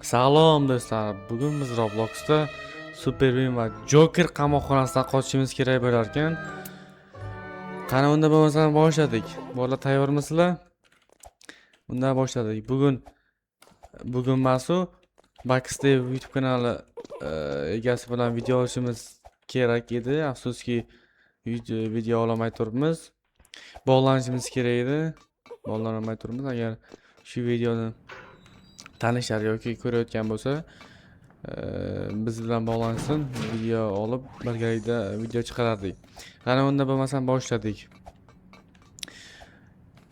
Salom do'stlar. Bugun biz Robloxda Superman va Joker qamoqxonasidan qochishimiz kerak bo'lar ekan. Qani unda bo'lmasam boshladik. Bolalar tayyormisizlar? Unda boshladik. Bugun masu Backstep YouTube kanali egasi bilan video olishimiz kerak edi. Afsuski video ololmay turibmiz. Bog'lanishimiz kerak edi. Bog'lanolmay turibmiz. Agar shu videoni tanishlar yoki ko'rayotgan bo'lsa, biz bilan bog'lansin, video olib birgalikda video chiqarardik. Qani unda bo'lmasam boshladik.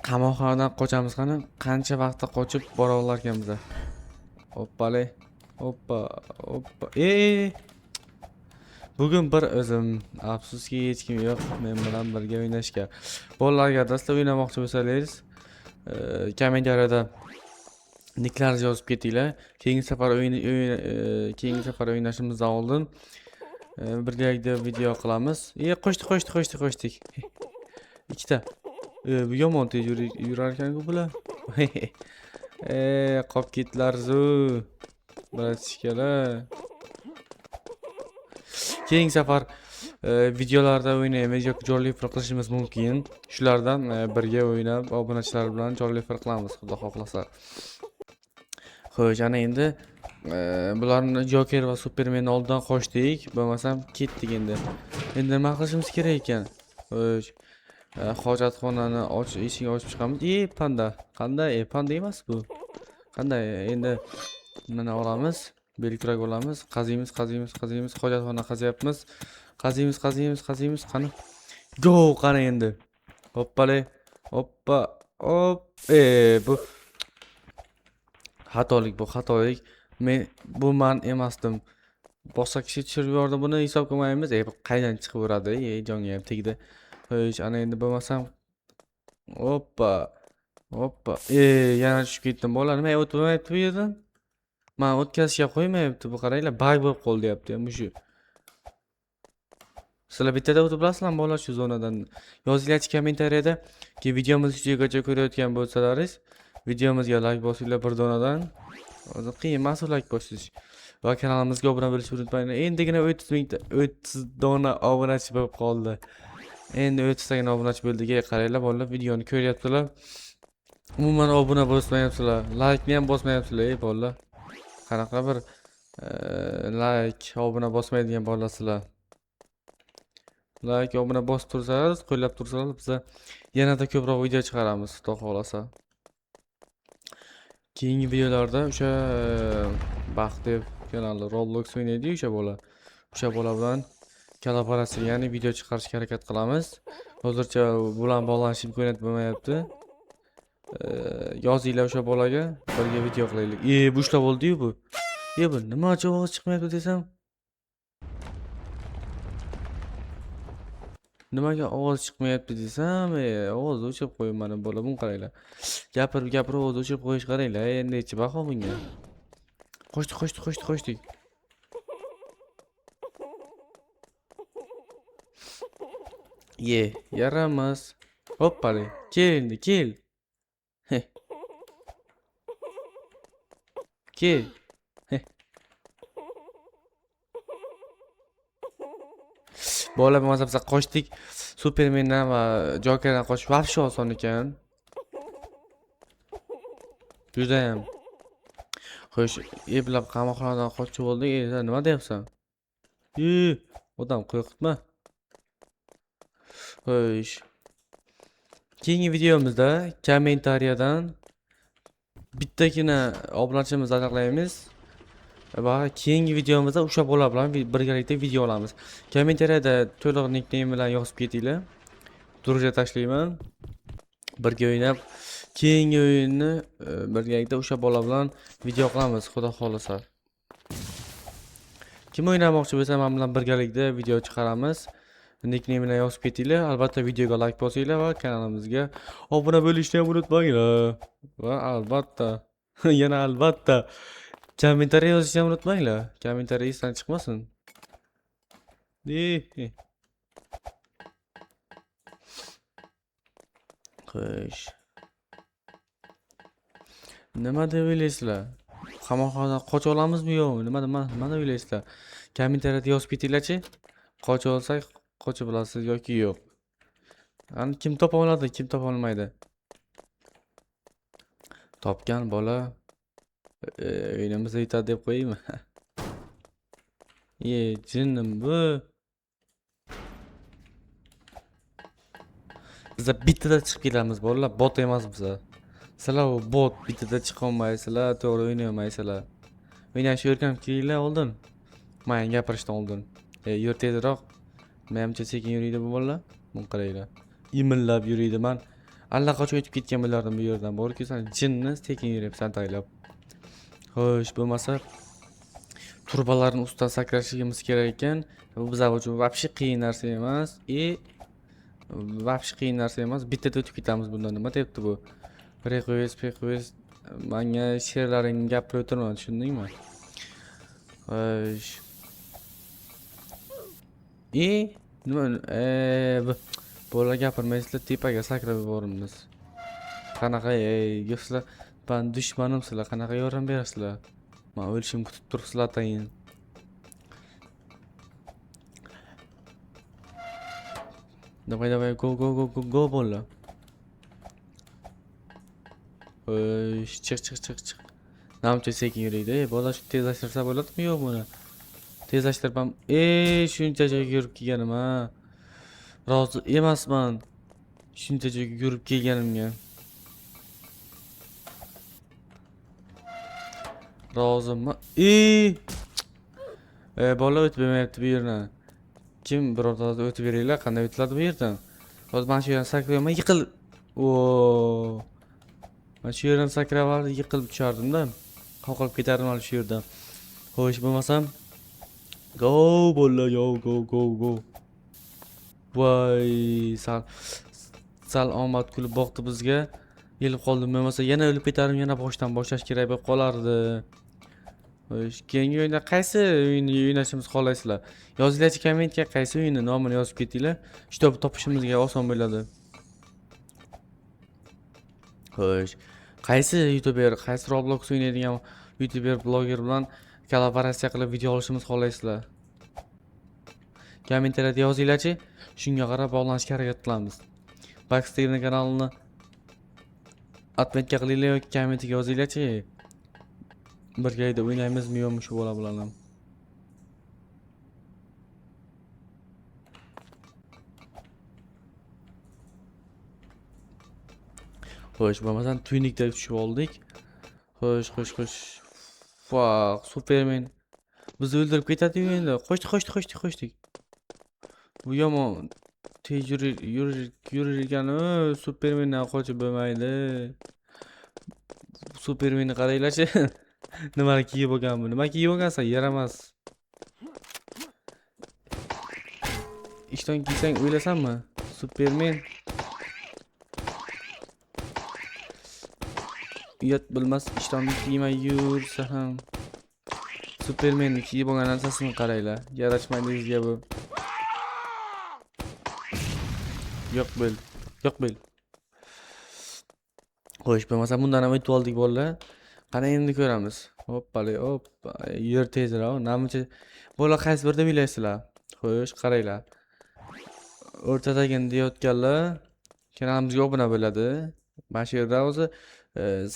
Qamoqxonadan qochamiz qani, qancha vaqtda qochib bora olarkanmiz. Hoppale. Hoppa, hoppa. E! Bugun bir o'zim, afsuski hech kim yo'q men bilan birga o'ynashga. Bolalar agar sizlar o'ynamoqchi bo'lsangiz, kommentariyada niklaringizni yozib ketinglar. Keyingi safar o'yin keyingi safar o'ynashimizdan oldin birgalikda video qilamiz. Qo'shdik, qo'shdik, qo'shdik, qo'shdik. Ikkita. Bu yomon tez yurar ekan-ku bular. Qolib ketdilar zu. Bratishkalar. Keyingi safar videolarda o'ynaymiz yoki jonli efir qilishimiz mumkin. Shulardan birga o'ynab, obunachilar bilan jonli efir qilamiz, Xudo xohlasa. Xo'sh, ana endi bularni Joker va Superman oldidan qochdik, bo'lmasam ketdik endi. Endi nima qilishimiz kerak ekan? Xo'sh, hojatxonani eshigini ochib chiqamiz. Panda. Qanday? Panda emas bu. Qanday? Endi mana olamiz, belkurak olamiz, qaziymiz, qaziymiz, qaziymiz, hojatxona qazyapmiz. Qaziymiz, qaziymiz, qaziymiz, qani? Go, qani endi. Hoppale. Hoppa. Hop. Bu xatolik, bu xatolik. Men bu man emasdim. Boshqa kishi tushirib yubordi, buni hisob qilmaymiz. Bu qaydan chiqib uradi? Jonga ham tegdi. Xo'sh, ana endi bo'lmasam hoppa. Hoppa. Yana tushib ketdim. Bolalar nima o'tmayapti bu yerdan? Man o'tkazishga qo'ymayapti bu, qaranglar, bag bo'lib qoldi deyapti ham shu. Sizlar bittada o'tib bilasizlarmi bolalar shu zonadan? Yozinglarchi kommentariyada ki videomizni shu yergacha ko'rayotgan bo'lsalaringiz, videomizga like bosinglar bir donadan. Hozir qiyin emas like bosish. Va kanalimizga obuna bo'lishni unutmanglar. Endigina 30 mingta 30 dona obunachi bo'lib qoldi. Endi 30 tagina obunachi bo'ldik. Qaranglar bolalar, videoni ko'ryaptilar. Umuman obuna bosmayapsizlar. Like-ni ham bosmayapsizlar, ey bolalar. Qanaqa bir like, obuna bosmaydigan bolalar. Like, obuna bosib tursangiz, qo'llab tursangiz, biza yanada ko'proq video chiqaramiz, Xudo xohlasa. Keyingi videolarda o'sha Baxtdev kanali Roblox o'ynaydi-yu o'sha bola. O'sha bola bilan kollaboratsiya, ya'ni video chiqarishga harakat qilamiz. Hozircha u bilan bog'lanish imkoniyati bo'lmayapti. Yozinglar o'sha bolaga, birga video qilaylik. Bu ishlab oldi-yu bu. Bu nima ovoz chiqmayapti desam. Nimaga ovoz chiqmayapti desam, ovozni o'chirib qo'yib mana bola, buni qaranglar. Gapirib, gapirib ovozni o'chirib qo'yish qaranglar, endi nechi baho bunga. Qochdik, qochdik, qochdik, qochdik. Ye, yaramas. Hoppali, kel endi, kel. Heh. Kel. Heh. Bola bo'lmasa biz qochdik. Supermendan va Jokerdan qochish вообще oson ekan. Judayam. Xo'sh, eplab qamoqxonadan qochib oldik. Sen nima deyapsan? Odam qo'rqitma. Xo'sh. Keyingi videomizda kommentariyadan bittagina obunachimizni aniqlaymiz va keyingi videomizda o'sha bola bilan birgalikda video olamiz. Kommentariyada to'liq nickname bilan yozib ketinglar. Друзья tashlayman. Birga o'ynab, keyingi o'yinni birgalikda o'sha bola bilan video qilamiz, Xudo xohlasa. Kim o'ynamoqchi bo'lsa, men bilan birgalikda video chiqaramiz. Nickname bilan yozib ketinglar. Albatta videoga like bosinglar va kanalimizga obuna bo'lishni ham unutmanglar. Va albatta, yana albatta kommentariy yozishni ham unutmanglar. Kommentariy esdan chiqmasin. Xo'sh. Nima deb o'ylaysizlar? Qamoqxonadan qocha olamizmi yo'qmi? Nima o'ylaysizlar? Kommentariyada yozib ketinglarchi. Qocha olsak, qocha bilasiz yoki yo'q. Ani kim topa oladi, kim topa olmaydi. Topgan bola o'yinimizda yutadi deb qo'yaymi? Ye, jinnim bu. Biza bittada chiqib ketamiz bolalar, bot emas biza. Sizlar bot, bittada chiqa olmaysizlar, to'g'ri o'ynay olmaysizlar. O'ynashni o'rganib kelinglar oldin. Men gapirishdan oldin. Yur tezroq. Menimcha sekin yuriydi bu bolalar. Buni qaranglar. Imillab yuriydi. Men allaqachon o'tib ketgan bo'lardim bu yerdan. Borki sen jinni sekin yuryapsan taylab. Xo'sh, bo'lmasa turbalarning ustidan sakrashimiz kerak ekan. Bu bizlar uchun вообще qiyin narsa emas. Вообще qiyin narsa emas. Bittada o'tib ketamiz bundan. Nima deyapti bu? Request, request. Menga she'rlaringni gapirib o'tirma, tushundingmi? Xo'sh. Nima? Bola gapirmaysizlar, tepaga sakrab yuboramiz. Qanaqa, ey, sizlar men dushmanimsizlar, qanaqa yordam berasizlar? Men o'lishimni kutib turibsizlar tayin. Давай, давай, go, go, go, go, go bola. Xo'sh, chiq, chiq, chiq, chiq. Namcha sekin yuriydi. Bola shu tezlashtirsa bo'ladimi yo'q buni? Tezlashtirib ham, shuncha joyga yurib kelganim ha. Rozi emasman. Shuncha joyga yurib kelganimga. Rozimi? Bola o'tib bermayapti bu yerdan. Kim birortasi o'tib beringlar, qanday o'tiladi bu yerdan? Hozir mana shu yerdan sakrayman, yiqil. O! Mana shu yerdan sakrab olib yiqilib tushardim-da. Qoqilib ketardim hali shu yerdan. Xo'sh, bo'lmasam go bola, yo go go go. Voy, sal omad kulib boqdi bizga. Yelib qoldim, bo'lmasa yana o'lib ketardim, yana boshdan boshlash kerak bo'lib qolardi. Xo'sh, keyingi o'yinda qaysi o'yinni o'ynashimizni xohlaysizlar? Yozinglarchi kommentga qaysi o'yinni nomini yozib ketinglar. Shu topishimizga oson bo'ladi. Xo'sh, qaysi youtuber, qaysi Roblox o'ynaydigan youtuber, bloger bilan kollaboratsiya qilib video olishimizni xohlaysizlar? Kommentariyada yozinglarchi, shunga qarab bog'lanishga harakat qilamiz. Baxterning kanalini отметка qilinglar yoki kommentga yozinglarchi. Birgalikda o'ynaymizmi yo'qmi shu bola bilan ham. Xo'sh, bo'lmasam tuynikda tushib oldik. Xo'sh, xo'sh, xo'sh. Fuck, Superman bizni o'ldirib ketadi-yu endi. Qochdik, qochdik, qochdik, qochdik. Bu yomon tez yurir ekan-u, Supermandan qochib bo'lmaydi. Supermanni qaranglarchi. Nimani kiyib olgan bu? Nima kiyib olgansan? Yaramas. Ishton kiysang o'ylasanmi? Superman. Uyat bilmas ishtonni kiymay yursa ham. Supermanni kiyib olgan narsasini qaranglar. Yarashmaydi bizga bu. Yo'q bo'l. Yo'q bo'l. Xo'sh, bo'lmasa bundan ham o'tib oldik bolalar. Qani endi ko'ramiz. Hoppali, hoppa, yer tezroq. Namuncha bola qaysi birda o'ylaysizlar? Xo'sh, qaranglar. O'rtadagini deyotganlar kanalimizga obuna bo'ladi. Mana shu yerda o'zi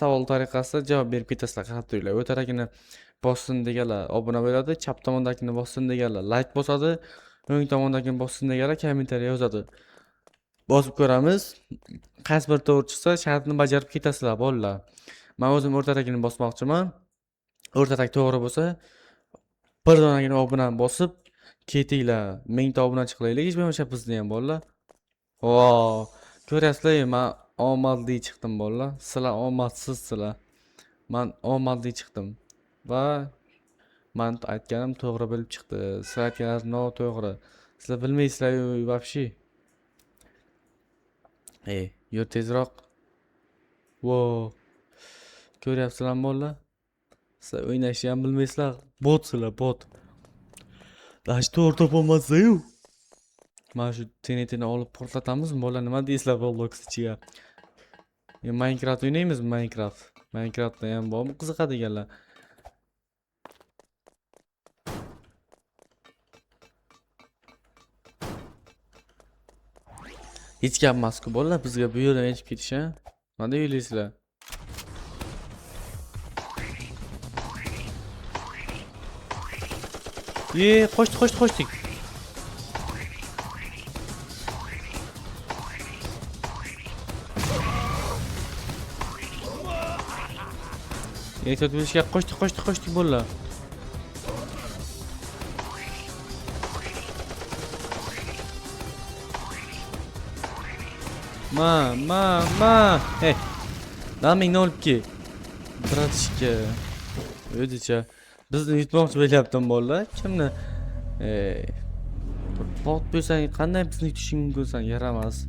savol tariqasida javob berib ketasizlar, qarab turinglar. O'rtadagini bossin deganlar obuna bo'ladi, chap tomondagini bossin deganlar like bosadi, o'ng tomondagini bossin deganlar kommentariy yozadi. Bosib ko'ramiz. Qaysi bir to'g'ri chiqsa, shartni bajarib ketasizlar bolalar. Men o'zim o'rtadagini bosmoqchiman. O'rtadak to'g'ri bo'lsa, bir donagina obuna bosib ketinglar. 1000 ta obunachi qilaylik, hech bo'lmasa bizni ham bolalar. Vo, ko'ryapsizlar, men omadli chiqdim bolalar. Sizlar omadsizsizlar. Men omadli chiqdim va men aytganim to'g'ri bo'lib chiqdi. Sizlar aytganlaringiz noto'g'ri. Sizlar bilmaysizlar вообще. Ey, yur tezroq. Vo. Ko'ryapsizlarmi bolalar? Sizlar o'ynashni ham bilmaysizlar. Botsizlar, bot. Dash to'g'ri topolmasa-yu. Mana shu TNTni olib portlatamizmi bolalar? Nima deysizlar Roblox ichiga? Minecraft o'ynaymizmi? Minecraft. Minecraftda ham bormi qiziqadiganlar? Hech gap emas-ku bolalar, bizga bu yerdan yetib ketish, a? Nima deb o'ylaysizlar? Ye, qochdik, qochdik, qochdik. Ehtiyot bo'lishga qochdik, qochdik, qochdik bolalar. Ma, ma, ma. Hey. Naming 02. Bratishka. O'zicha bizni yutmoqchi bo'lyapti bolalar. Kimni? Ey. Bot bo'lsang, qanday bizni yutishing mumkin san? Yaramas.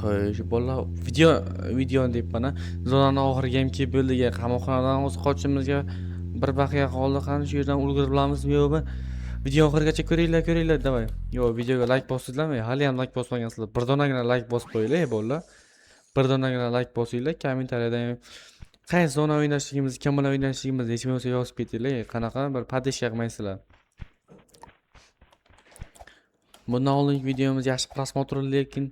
Qo'y, shu bolalar video deb mana zonani oxiriga ham kelib bo'ldik. Qamoqxonadan o'zi qochishimizga bir baqiya qoldi. Qani shu yerdan ulgurib bilamizmi yo'qmi? Video oxirigacha ko'ringlar, ko'ringlar, давай. Yo'q, videoga like bosdinglarmi? Hali ham like bosmagansizlar. Bir donagina like bosib qo'yinglar, bolalar. Bir donagina like bosinglar, kommentariyada ham qaysi zona o'ynashligimizni, kim bilan o'ynashligimizni hech bo'lmasa yozib ketinglar. Qanaqa bir поддержка qilmaysizlar. Bundan oldingi videomiz yaxshi просмотр, lekin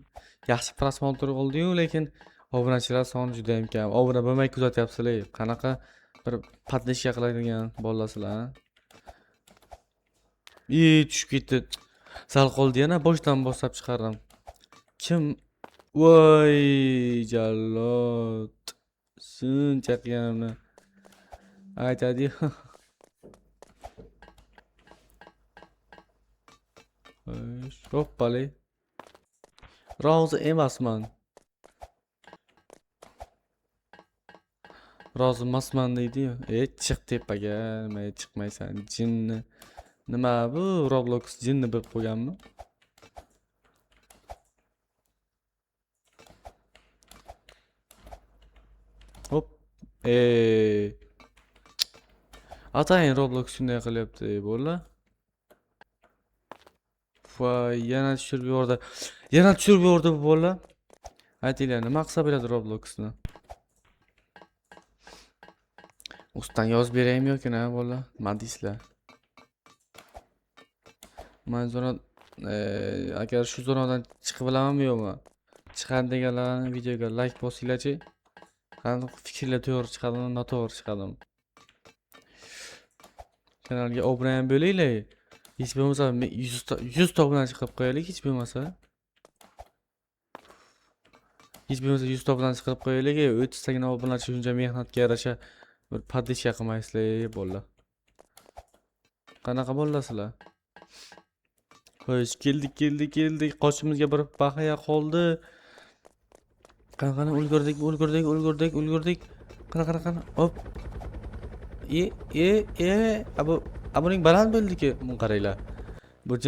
yaxshi просмотр oldi-yu, lekin obunachilar soni juda ham kam. Obuna bo'lmay kuzatyapsizlar. Qanaqa bir поддержка qiladigan bolalasizlar, a? I tushib ketdi. Sal qoldi, yana boshdan boshlab chiqardim. Kim? Voy, jallod. Shuncha qilganimni aytadi-yu. Xo'sh, hoppali. Rozi emasman. Rozi emasman deydi-yu. E, chiq tepaga, nimaga chiqmaysan, jinni. Nima bu Roblox jinni bo'lib qo'yganmi? Hop. Ey. Atayin Roblox shunday qilyapti, bolalar. Voy, yana tushirib yubordi. Yana tushirib yubordi bu bola. Aytinglar, nima qilsa bo'ladi Robloxni? Ustidan yozib beraymi yoki nima bola? Nima deysizlar? Man zona agar shu zonadan chiqib bilamanmi yo'qmi? Chiqadi deganlarni videoga like bosinglarchi. Qani fikrlar to'g'ri chiqadimi, noto'g'ri chiqadimi? Kanalga obuna ham bo'linglar. Hech bo'lmasa 100 ta obunachi qilib qo'yaylik, hech bo'lmasa. Hech bo'lmasa 100 ta obunachi qilib qo'yaylik. 30 tagina obunachi shuncha mehnatga yarasha bir поддержка qilmaysizlar, bolalar. Qanaqa bolalasizlar? Xo'sh, keldik, keldik, keldik. Qochishimizga bir bahaya qoldi. Qani, qani, ulgurdik, ulgurdik, ulgurdik, ulgurdik. Qani, qani, qani. Hop. E, e, e, a buning baland bo'ldiki. Buni qaranglar. Bu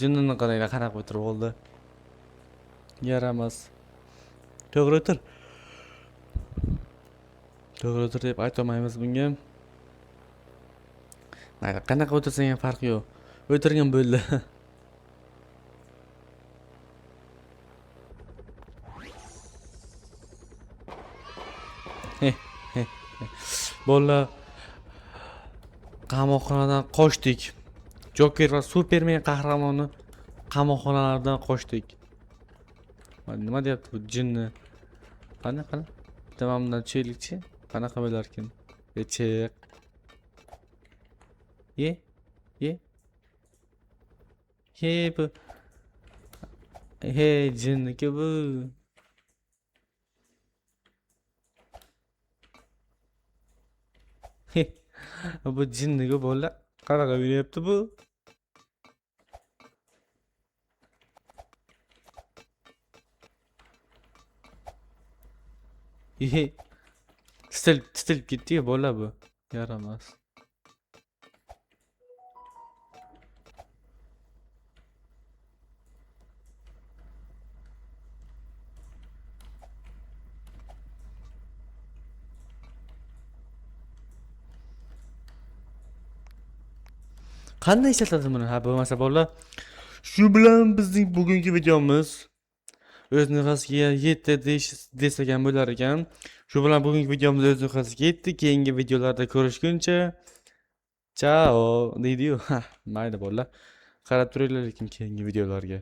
jinnini qaranglar, qanaqa o'tirib oldi. Yaramas. To'g'ri o'tir. To'g'ri o'tir deb aytolmaymiz bunga. Mayli, qanaqa o'tirsang ham farqi yo'q. O'tirgan bo'ldi. Bolalar, qamoqxonadan qochdik. Joker va Superman qahramoni qamoqxonalardan qochdik. Nima deyapti bu jinni? Qani, qani? Bitta mana bundan tushaylikchi. Qanaqa bo'larkin? E, chiq. Ye, ye. He bu. He jinniki bu. He, bu jinniki bolalar. Qanaqa o'ynayapti bu? He. Titilib, titilib ketdi-yu bola bu. Yaramas. Qanday ishlatadi buni? Ha, bo'lmasa bolalar, shu bilan bizning bugungi videomiz o'z nihoyasiga yetdi desak ham bo'lar ekan. Shu bilan bugungi videomiz o'z nihoyasiga yetdi. Keyingi videolarda ko'rishguncha chao deydi-yu. Mayli bolalar. Qarab turinglar lekin keyingi videolarga.